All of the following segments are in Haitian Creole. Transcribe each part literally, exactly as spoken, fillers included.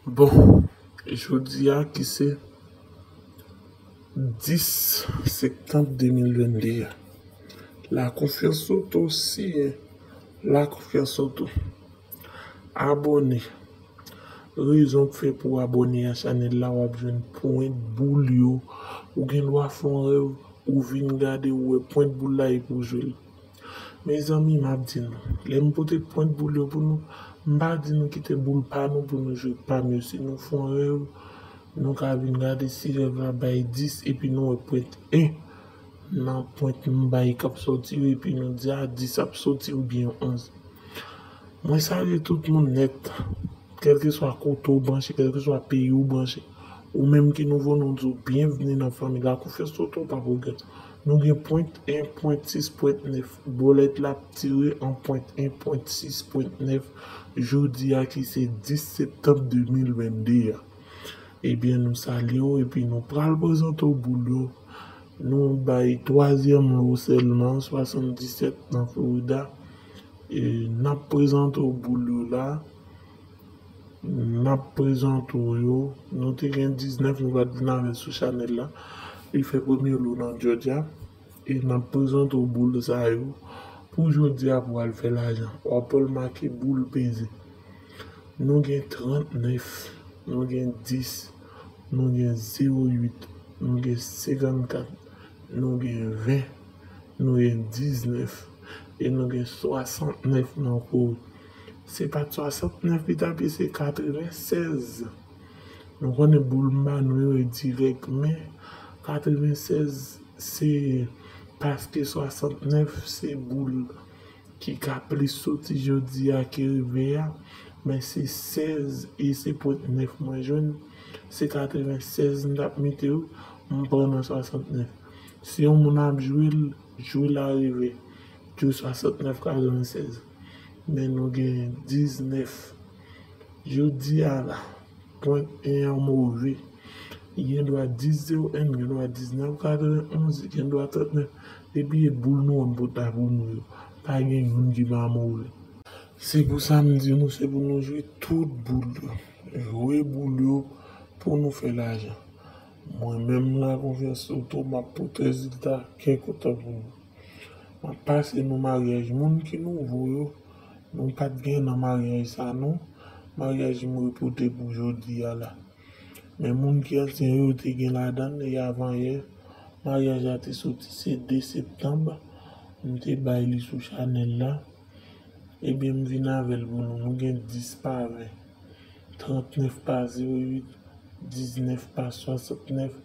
Bon, jodi a ki se dis septanm de mil vennde a, La Confiance Auto siyen. La Confiance Auto. Abòne. Rezon k fè pou w abòne a chanèl la, w ap jwenn pwent boul yo. Ou gen dwa fè yon rèv, ou vin gade, ou wè pwent boul la epi w jwe l. Mezanmi, m ap di nou, lè m pote pwent boul yo pou nou, m pa di nou kite boul pa nou pou nou jwe pa m yo. Si nou fè yon rèv, nou ka vin gade si rèv la bay dis epi nou wè pwent en nan pwent m bay k ap sòti yo, epi nou di a dis ap sòti oubyen onz. Mwen salye tout moun nèt, kèlkeswa kote w branche, kèlkeswa peyi w branche. Ou menm ki nouvo, nou di w byenvni nan fanmi La Confiance Auto, pa pwoblèm. Nou gen pwent en, pwent sis, pwent nèf. Bòlèt la ap tire an pwent en, pwent sis, pwent nèf, jodi a ki se dis septanm de mil vennde a. Ebyen, nou salye w epi nou pral prezante w boul yo. Nou bay twazyèm lo sèlman, swasanndisèt nan Florida. E n ap prezante w boul yo la. N ap prezante w yo. Nou te gen diznèf, nou pa t vin avè l sou chanèl la. Li fè premye lo nan Georgia. E n ap prezante w boul sa yo pou jodi a pou al fè lajan. W ap wè l make boul peze. Nou gen trannèf, nou gen dis, nou gen zewo uit, nou gen senkannkat, nou gen ven, nou gen diznèf, e nou gen swasantnèf nan kò. Se pa t swasantnèf li t ap ye, se katrevensèz. Nou konnen boul m ba nou yo e dirèk, men katrevensèz se paske swasantnèf se boul ki ka plis soti jodi a ke rive a, men se sèz e se pwent nèf mwen jwenn, se katrevensèz m t ap mete yo, m pran nan swasantnèf. Si yon moun ap jwe l, jwe l arive, jwe swasantnèf, katrevensèz. Men nou gen diznèf. Jodi a la, pwent en an move. Li gen dwa dis zewo en, gen dwa diznèf katrevenonz, gen dwa trannèf. Depi e boul nou an m pote la pou nou yo, pa gen youn ki pa move. Se pou sa m di nou, se pou nou jwe tout boul yo. Jwe boul yo pou nou fè lajan. Mwen menm La Confiance Auto, m ap pote rezilta kè kontan pou nou. M ap pase nou maryaj moun ki nouvo yo. Nou pa t gen nan maryaj sa non. Maryaj m repote pou jodi a la. Men moun ki ansyen yo, yo te gen ladan l, e avan yè, maryaj la te soti, se de septanm, m te bay li sou chanèl la. Ebyen, m vin avè l pou nou. Nou gen dis pa ven, trannèf pa zewo uit, diznèf pa swasantnèf,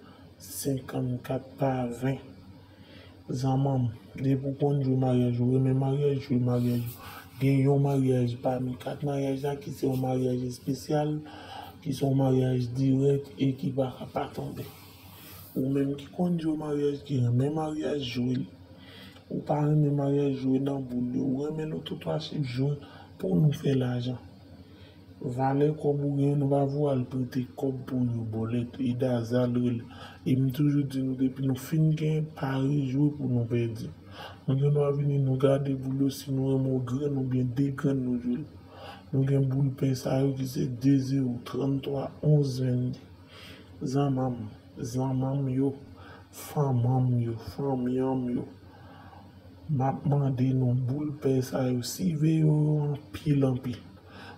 senkannkat pa ven. Zanmanm, depi w konn jwe maryaj, ou renmen maryaj, jwe maryaj. Gen yon maryaj pami kat maryaj la ki se yon maryaj espesyal, ki se yon maryaj dirèk e ki pa ka pa tonbe. Ou menm ki konn jwe maryaj, ki renmen maryaj, jwe l. Ou pa renmen maryaj, jwe nan boul yo. Ou renmen loto twa chif, jwe pou nou fè lajan. Valè kòb ou genyen, nou pa voye al prete kòb pou yo, bòlèt, e daza l rele. E m toujou di nou, depi nou fin genyen, pa rejwe pou nou pèdi. Nou gen dwa vini, nou gade boul yo, si nou renmen yon grenn oubyen de grenn, nou jwe l. Nou gen boul pè sa yo ki se de zewo, tranntwa, onz, vennde. Zanmanm, zanmanm yo, fanmanm yo, fanmianm yo. M ap mande nou, boul pè sa yo, siveye yo anpil, anpil.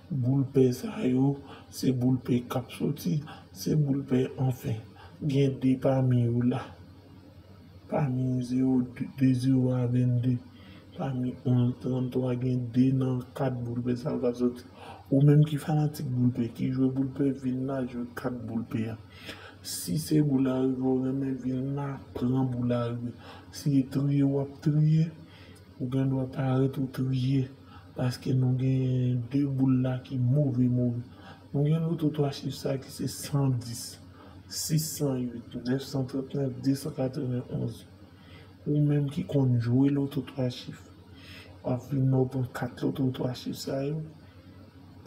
Boul pè sa yo, se boul pè k ap soti, se boul pè anfen. Gen de pami yo la. Pami zewo de, de zewo a vennde, pami onz tranntwa, gen de nan kat boul pè sa yo k ap soti. Ou menm ki fanatik boul pè, ki jwe boul pè, vin la jwe kat boul pè a. Si se boul arive ou renmen, vin la, pran boul arive. Si e triye w ap triye, ou gen dwa parèt ou triye, paske nou gen de boul la ki move, move. Nou gen loto twa chif sa ki se san dis, sis san uit, nèf san trannèf, de san katrevenonz. Ou menm ki konn jwe loto twa chif, w ap vin la w pran kat loto twa chif sa yo.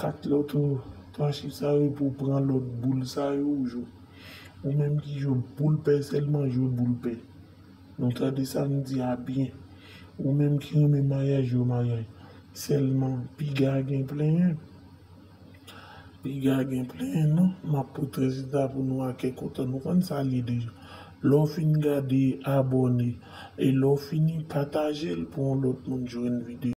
Kat loto twa chif sa yo pou w pran lòt boul sa yo ou jwe. Ou menm ki jwe boul pè sèlman, jwe boul pè. Nou tande sa m di a byen. Ou menm ki renmen maryaj, jwe maryaj. Sèlman, piga gen plenyen. Piga gen plen non, m ap pote rezilta pou nou a kè kontan. Nou konn sa l ye deja. Lè w fin gade, abòne. E lè w fini, pataje l pou yon lòt moun jwenn videyo.